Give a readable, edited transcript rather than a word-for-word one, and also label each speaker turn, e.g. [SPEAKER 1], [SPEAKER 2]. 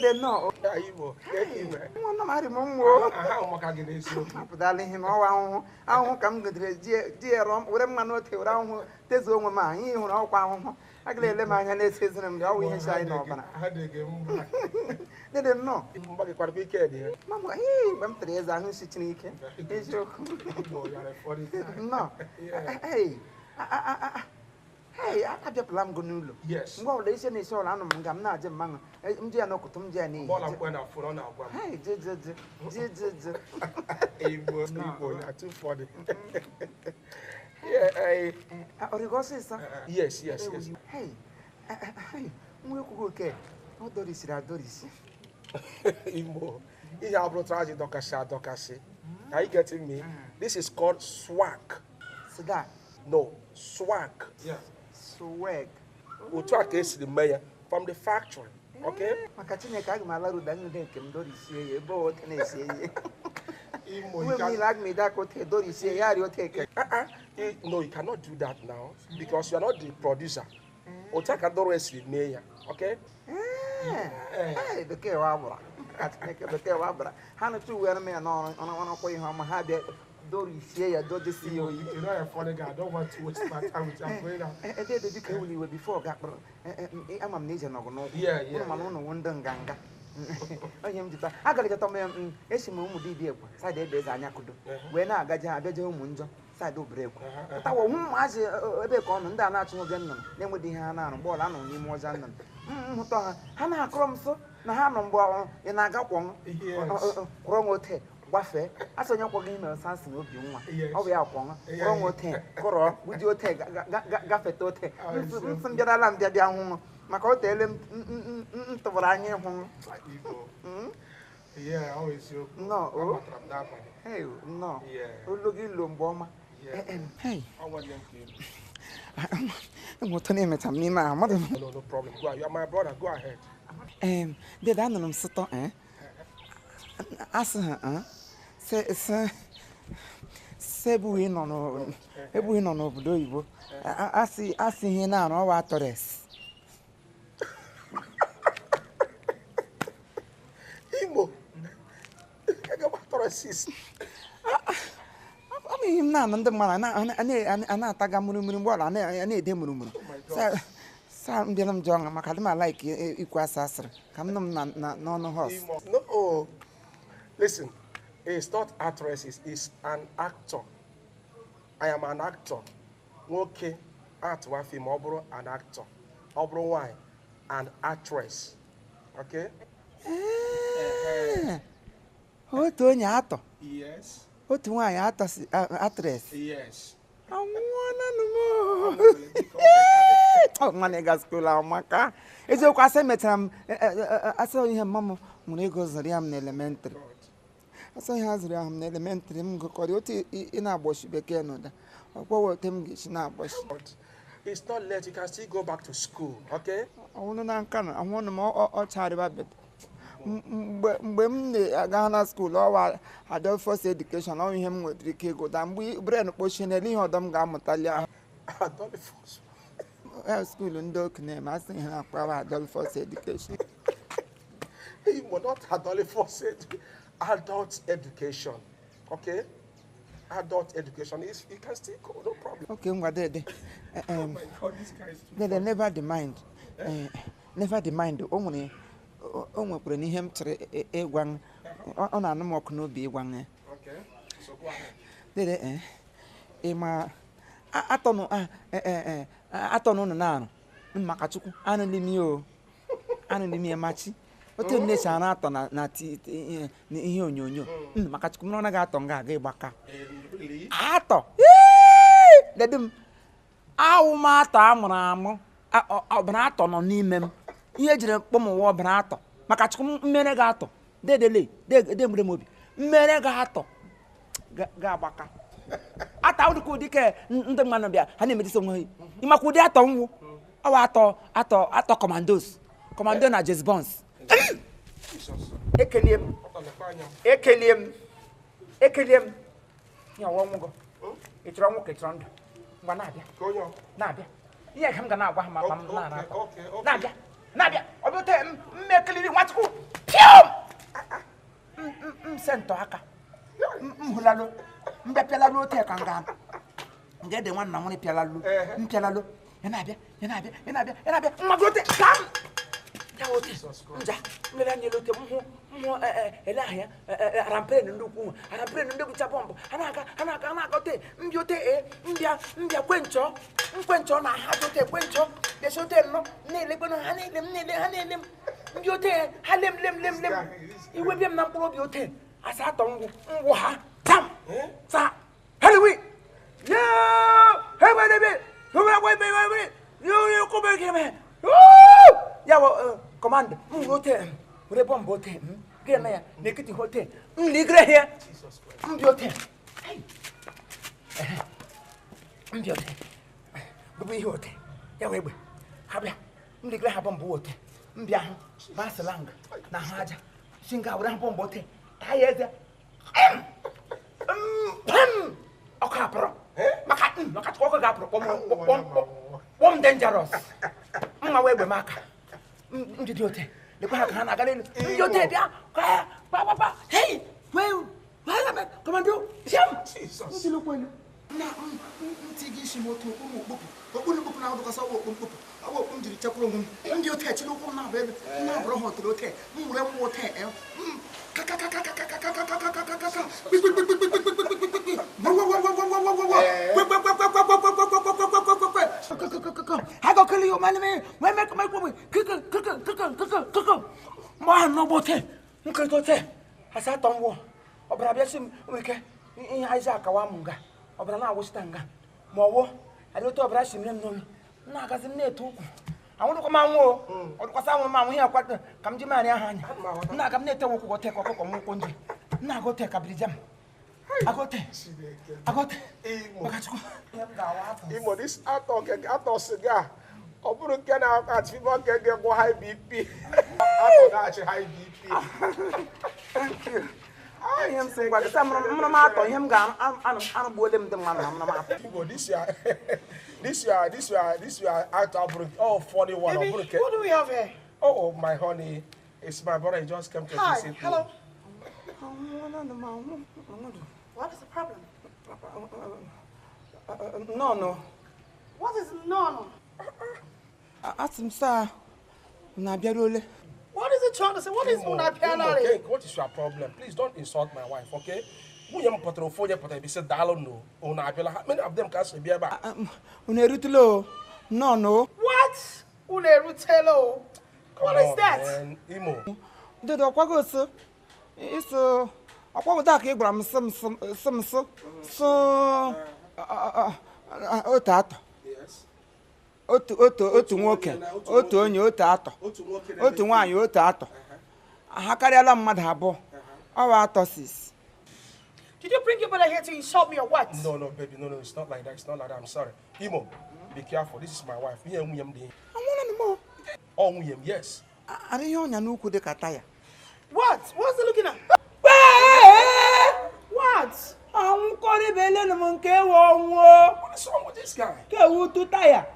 [SPEAKER 1] Dede nnọọ.
[SPEAKER 2] Igbo,
[SPEAKER 1] nwanne m arị m nwụọ.
[SPEAKER 2] Ahụ maka gị n'eziokwu.
[SPEAKER 1] Apụtala ihe m ọwa ahụhụ ahụhụ ka m gidere ji ero were mmanụ ote were ahụhụ tezuo onwe m ahụ ihe hụrụ ọkwa ahụhụ agala ele m anya na-esi ezere m dị ọwụ ihe si anyị n'ọbara. Dede nnọọ.
[SPEAKER 2] Mgbagịkwarakwa ike dị ya.
[SPEAKER 1] Mama, ee, mgbe m tere eze ahụ sichiri ike. Eziokwu. Nnọọ. Ee, hey, abịapụla m gị n'ụlọ. Mgbe ọbụla isi na-esi ọla anụ m nga m na-aje mmanụ m ji ya n'ọkụtụ m ji ya n'ihi.
[SPEAKER 2] Bọọlụ mkpe na fụrụ ọ na-agwa m.
[SPEAKER 1] Hey, je je je je je je.
[SPEAKER 2] Igbo, Igbo, na too funny. Yeah,
[SPEAKER 1] ọrịgo ọsịsọ?
[SPEAKER 2] Yes, yes, yes.
[SPEAKER 1] Hey, hey, nwa ekwughị oke ọ dọrisiri adọrisi.
[SPEAKER 2] Igbo, ihe abụrụ traji dọkasị adọkasị. Are you getting me? This is called swag.
[SPEAKER 1] Swag?
[SPEAKER 2] No, swag.
[SPEAKER 1] Yeah. Swag.
[SPEAKER 2] Otu a ka esiri mee ya from the factory. Okay?
[SPEAKER 1] Maka Chineke aga m alarụ ụda nnude nke m dorisie ya ebe ote na-esi ihe. Mgbe m niile aga m ede aka ote dorisie ya arịa ote eke.
[SPEAKER 2] No, you cannot do that now because you are not the producer. Otu a ka dọrọ esiri mee ya. Okay?
[SPEAKER 1] Ee, bekee wa agbara. Maka Chineke bekee wa agbara. Ha nụcha uwe m ya n'ọrụ ọrụ ihe ọma ha bịa dorisie ya dojisi ya oyi.
[SPEAKER 2] You know you're funny guy. I don't want to waste my time with you. I'm going out.
[SPEAKER 1] Ede biko ewuli iwe before ga akpọrọ. Ama m na ije nọgụ n'ụkwụ. Ụnụ mana ụnụ wụ ndị nganga. Onye m jita agara m ya esi m ụmụ dibịa ekwe saịdị ebe eze anya kudo wee na-agaje abịaje ụmụ njọ saịdị obere ekwe pụtawa ụmụazị ebe ka ọnụ ndị a na-achụ oge nnụnụ na-enwedị ihe ha na-arụ mgbe ọla anụrụ n'ime ọja nnụnụ m hụta ha ha na-akọrọ m so na ha nọ mgbe ị na-aga kwọnwụ kwụrọ m ote gbafee asị onye kwọgị mere Samson obi nwa ọ bụ ya kwọnwụ kwụrọ m ote kụrọ gbujie ote gafete ote nsị m bịarala m bịa bịa hụrụ maka o teele m tụbara anya ịhụ. Nnọọ nnọọ olu gị lo mgbe ọma. Enweta na-emecha m n'ime ahụ mmadụ.
[SPEAKER 2] No problem. Go ahead. You are my brother. Go ahead.
[SPEAKER 1] Dede anụrụ m sụtọ asị ha sị ebughị nọ n'obodo oyibo asị ihe na-arụ ọwa atọres.
[SPEAKER 2] Imo,
[SPEAKER 1] ọ bụ ihe m na-anụ ndị mmadụ a na-ataga mụrụmụrụ mgbe ọla a na-ede mụrụmụrụ sa m bịara m jụọ maka adị m alaiki ikwu asị asịrị ka m nụ m n'ọnụ họs.
[SPEAKER 2] No, listen, it's not actress, it's an actor. I am an actor. Nwoke atụwa fim ọ bụrụ an actor, ọ bụrụ nwanyị an actress. Okay?
[SPEAKER 1] Otu onye atọ.
[SPEAKER 2] Yes.
[SPEAKER 1] Otu nwaanyị atọ actress.
[SPEAKER 2] Yes.
[SPEAKER 1] Anwụọla m. Nwanne ga skuul amaka. Eziokwu asị mechara m asị ihe mma m nwere ego zụrụ ya m n'elementrị. Asị ihe a zụrụ ya m n'elementrị m gụkọrọ otu ị na-agbọchi bekee n'ụda. Ọkpọwa otu m ga-esi na-agbọchi.
[SPEAKER 2] It's not late. You can still go back to school, okay?
[SPEAKER 1] Ọnwụnụ na nka na ahụnụ m ọ charịba bed. Mgbe m na-aga na skuul ọwa Adolphus Education ọ ihe m nwetara ike ịgụta mgbe bren kpochie n'elu ihe ọdọ m ga-amụtali ahụ.
[SPEAKER 2] Adolphus
[SPEAKER 1] skuul ndị okenye ma asị ihe na-akpawa Adolphus Education.
[SPEAKER 2] Igbo, not Adolphus adult education, okay? Adult education is you can still go, no problem.
[SPEAKER 1] Okay, ngwa dede.
[SPEAKER 2] Oh my God, this guy is too
[SPEAKER 1] Dede, never the mind. Never the mind. O nwere o nwekwara n'ihe m chọrọ ịgwa ọ na-anụ m ọkụ n'obi ịgwa ya. Dede ị ma atọ n'ụlọ na-arụ maka Chukwu anụ n'ime o anụ n'ime machi otu nne si arụ atọ na ihe onyonyo maka Chukwu mụrụ ọ naghị atọ nga aga ịgbaka atọ dede m awụ m atọ amụrụ amụ ọbara atọ nọ n'ime m ihe ejiri kpọ m ụwa ọbara atọ maka Chukwu mmere ga-atọ dedele demre m obi mmere ga-atọ ga-agbaka ata ụdịka ụdị ka ndị mmadụ bịa ha na-emedisi onwe ha ịmakwa ụdị atọ nwụ ọwa atọ atọ atọ commandos commando na James Bond. Ekelie m ekelie m ekelie m ya ọwa ọnwụgo ị chọrọ ọnwụ ka ị chọrọ ndụ ngwa na-abịa na-abịa ihe ka m ga na-agwa ha ma m na-ara atọ na-abịa. Na-abịa ọbịa ote m mmekiliri Nwachukwu pịọm m sentọ aka m hụlalụ mbịa pịalalụ ote ka nga nga ede nwanna nwere pịalalụ m pịalalụ ya na-abịa ya na-abịa ya na-abịa ya na-abịa mmago ote ka m ya ote nja nlele anya elu ote m hụ m hụ ele ahụ ya arampere ndị ukwu arampere ndị bụcha bọmbụ ha na-aga ha na-aga ha na-aga ote mbịa ote e mbịa mbịa kwenchọ nkwenchọ na ha ote kwenchọ desi ote nnọ na-elekwenụ ha na-ele m na-ele ha na-ele m ndị ote ha lem lem lem lem iwe bịa m na mkpụrụ obi ote asatọ ngwụ ngwụ ha tam sa heliwi ya wụ command m were ote were bọmbụ ote gịnị na ya n'ekiti ote m ligre ya mbịa ote mbịa ote bụbụ ihe ote ya wee egbe ha bịa m ligre ha bọmbụ ote mbịa ahụ basilang na ha aja si nga were ha bọmbụ ote taa ya eze pam ọkụ apụrụ maka maka ọkụ ga-apụrụ kpọm dangerous mma wee egbe m aka njide ote lekwa ha ka ha na-aga n'elu ndị ote bịa kwa kwa kwa hei wee wee kọmando bịam ndị lokwa elu na ntị gị isi m otu okpu m okpupụ okpuru mkpupụ na adụkọsị ọwa okpu mkpupụ ọwa okpu m jiri chekwara onwe m ndị ote chiri ụkwụ m na-abụ ebe m na-abụrụ ha otere ote m were m ote m kakakakakakakakakakakakakaka kpikpikpikpikpikpikpikpikpikpi I go kill you, man. We make my woman. Man, no bote. Nkotote. Asa tonwo. Obra bia sim wike. Ihe Isaac awa munga. Obra na awusita nga. Ma wo, ade to obra sim nem no. Na agazi m na-eto ukwu. Anwụrụkwa m anwụ o. Ọdụkwasa anwụrụ m anwụ ihe akwa ka m ji maarị aha anya. Na aga m na-ete ụkwụ gote ka ọkụkọ m ụkwụ ndị. Na agote ka birija m. Agote. Agote. Maka Chukwu.
[SPEAKER 2] Imo, this atọ siga ọ bụrụ nke na-achị nke ga-egwọ high BP. Atọ na-achị high BP.
[SPEAKER 1] Thank you. Ihe m sị gwa gị sị mụrụ m atọ ihe m ga-anụgbuole m ndị mmadụ na mụrụ m atọ.
[SPEAKER 2] Igbo, this year atọ abụrụ oh funny one.
[SPEAKER 3] Baby,
[SPEAKER 2] ọ bụrụ nke
[SPEAKER 3] what do we have here?
[SPEAKER 2] Oh, my honey, it's my brother. He just came to
[SPEAKER 3] Hi,
[SPEAKER 2] visit me.
[SPEAKER 3] Hello. What is the problem?
[SPEAKER 1] No.
[SPEAKER 3] What is no?
[SPEAKER 1] Asị m saa na-abịaruole.
[SPEAKER 3] What is it trying to say? What is
[SPEAKER 2] Imo,
[SPEAKER 3] una
[SPEAKER 2] Imo,
[SPEAKER 3] pianale?
[SPEAKER 2] Kenk, what is your problem? Please don't insult my wife, okay? Nwunye m pụtara ofu onye pụtara ebisi daalụ no unu abịala. How many of them ka so bịa ebe a?
[SPEAKER 1] Unu erutela o. No, no.
[SPEAKER 3] What? Una erutelo.
[SPEAKER 2] Come
[SPEAKER 3] What is
[SPEAKER 2] on,
[SPEAKER 3] that?
[SPEAKER 2] man. Imo.
[SPEAKER 1] Dedo ọkwago so iso ọkwago taa ka ị gwara m sị m sị m sị sụ otu atọ.
[SPEAKER 2] Yes.
[SPEAKER 1] Otu otu otu nwoke otu onye otu atọ.
[SPEAKER 2] Otu nwoke.
[SPEAKER 1] Otu nwaanyị otu atọ ha karịala mmadụ abụọ ọwa atọ sis.
[SPEAKER 3] Did you bring your brother here to insult me or what?
[SPEAKER 2] No, baby, no, it's not like that. It's not like that. I'm sorry. Imo, be careful. This is my wife. Ihe nwunye m dị.
[SPEAKER 1] Anwụrụ m.
[SPEAKER 2] Ọ nwunye m, yes.
[SPEAKER 1] Ara ihe ọnya n'ukwu dị ka taya.
[SPEAKER 3] What? What's he looking at? What?
[SPEAKER 1] Anwụkọrịbelenu m nke ewe ọnwụọ.
[SPEAKER 2] What is wrong with this guy?
[SPEAKER 1] Ka ewu tu taya.